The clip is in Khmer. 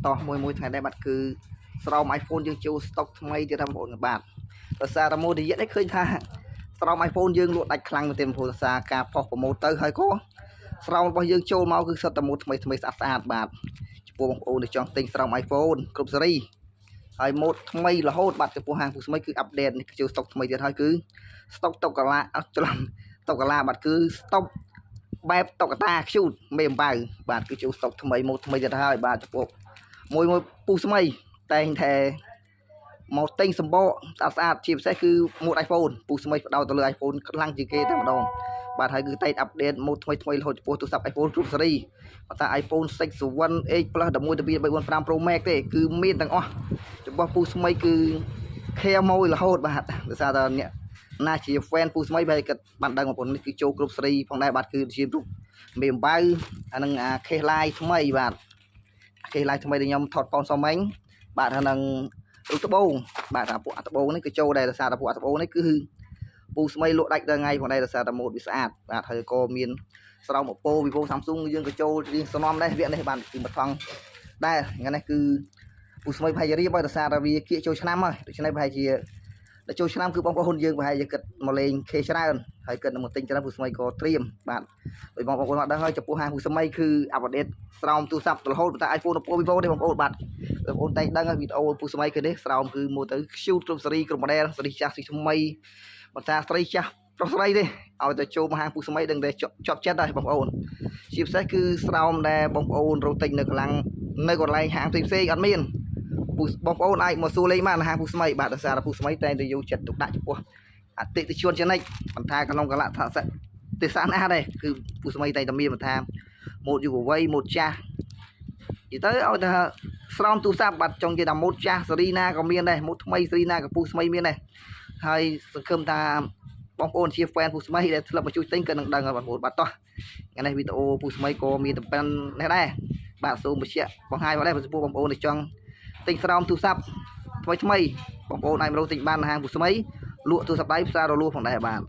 តោះមួយមួយថ្ងៃដែរបាទគឺស្រោម iPhone យើងចូលស្តុកថ្មីទៀតណាបងប្អូនបាទដោយសារតែមួយរយៈនេះឃើញថាស្រោម iPhone យើងលក់ដាច់ខ្លាំងមែនទែនបងប្អូនដោយសារការផុស promote ទៅហើយក៏ស្រោមរបស់យើងចូលមកគឺសុទ្ធតែម៉ូដថ្មីថ្មីស្អាតស្អាតបាទចំពោះបងប្អូនដែលចង់ទិញស្រោម iPhone គ្រប់ស៊េរីហើយម៉ូដថ្មីរហូតបាទចំពោះហាងពូស្មីគឺ update នេះគឺចូលស្តុកថ្មីទៀតហើយគឺស្តុកតុកកាឡាអត់ច្រឡំតុកកាឡាបាទគឺស្តុកបែបតុក្កតា cute មេអំបៅបាទគឺចូលស្តុកថ្មីម៉ូដថ្មីទៀតហើយបាទចំពោះមួយមួយពូស្មីតែងតែមកទិញសម្បកស្អាតស្អាតជាពិសេសគឺម៉ូដ iPhone ពូស្មីផ្ដោតទៅលើ iPhone ខ្លាំងជាងគេតែម្ដងបាទហើយគឺតែង update ម៉ូដថ្មីថ្មីរហូតចំពោះទូរស័ព្ទ iPhone គ្រប់ស៊េរីបើថា iPhone 6 7 8 Plus 11 12 3 4 5 Pro Max ទេគឺមានទាំងអស់ចំពោះពូស្មីគឺ care មួយរហូតបាទដោយសារតែអ្នកណាជា fan ពូស្មីបែរគិតបានដឹងបងប្អូននេះគឺចូលគ្រប់ស៊េរីផងដែរបាទគឺជារូបមេអំបៅអានឹងអា case line ថ្មីបាទអា case line ថ្មីដែលខ្ញុំថតប៉ោនសមមិញបាទអានឹងរូបត្បូងបាទអាពួកអាត្បូងនេះគឺចូលដែរដោយសារតែពួកអាត្បូងនេះគឺពូស្មីលក់ដាច់ដល់ថ្ងៃផងដែរដោយសារតែម៉ូដវាស្អាតបាទហើយក៏មានស្រោម Oppo Vivo Samsung យើងក៏ចូលរៀងសំណំដែរវគ្គនេះបាទគឺមួយថង់ដែរថ្ងៃនេះគឺពូស្មីប្រហែលជារៀបហើយដោយសារតែវាគៀកចូលឆ្នាំហើយដូច្នេះប្រហែលជាដល់ចូលឆ្នាំគឺបងប្អូនយើងប្រហែលជាគិតមកលេងខេច្រើនហើយគិតនឹងមកទិញច្រើនពូស្មីក៏ត្រៀមបាទដោយបងប្អូនអត់ដឹងហើយចំពោះហាងពូស្មីគឺ update ស្រោមទូរស័ព្ទរហូតតែ iPhone Oppo Vivo ទេបងប្អូនបាទបងប្អូនតែងដឹងហើយវីដេអូពូស្មីគឺនេះស្រោមគឺមកទៅ cute គ្រប់ស៊េរីគ្រប់ model ស៊េរីចាស់ស៊េរីថ្មីបើថាស្រីចាស់ប្រុសស្រីទេឲ្យតែចូលមកហាងពូស្មីដឹងតែជាប់ចិត្តហើយបងប្អូនជាពិសេសគឺស្រោមដែលបងប្អូនរកទិញនៅកម្លាំងនៅកន្លែងហាងផ្សេងផ្សេងអត់មានពូបងប្អូនអាចមកសួរលេងបានហាងពូស្មីបាទដោយសារតែពូស្មីតែងតែយកចិត្តទុកដាក់ចំពោះអតិថិជនជានិច្ចបន្ថាក្នុងកលៈទេសៈទេសៈណាដែរគឺពូស្មីតែងតែមានបន្ថាម៉ូតយុវវ័យម៉ូតចាស់និយាយទៅឲ្យតែស្រោមទូរស័ព្ទបាទចង់និយាយថាម៉ូតចាស់ស៊េរីណាក៏មានដែរម៉ូតថ្មីស៊េរីណាក៏ពូស្មីមានដែរហើយសង្ឃឹមថាបងប្អូនជា fan ពូស្មីដែលធ្លាប់មកជួយទិញក៏នឹងដឹងហើយបងប្អូនបាទតោះថ្ងៃនេះវីដេអូពូស្មីក៏មានតែប៉ុណ្ណេះដែរបាទសូមបញ្ជាក់បង្ហាញមកដែរចំពោះបងប្អូនដែលចង់ទិញស្រោមទូរស័ព្ទថ្មីថ្មីបងប្អូនអាចមករកទិញបាននៅហាងពូស្មីលក់ទូរស័ព្ទដៃផ្សាររលួសផងដែរបាទ។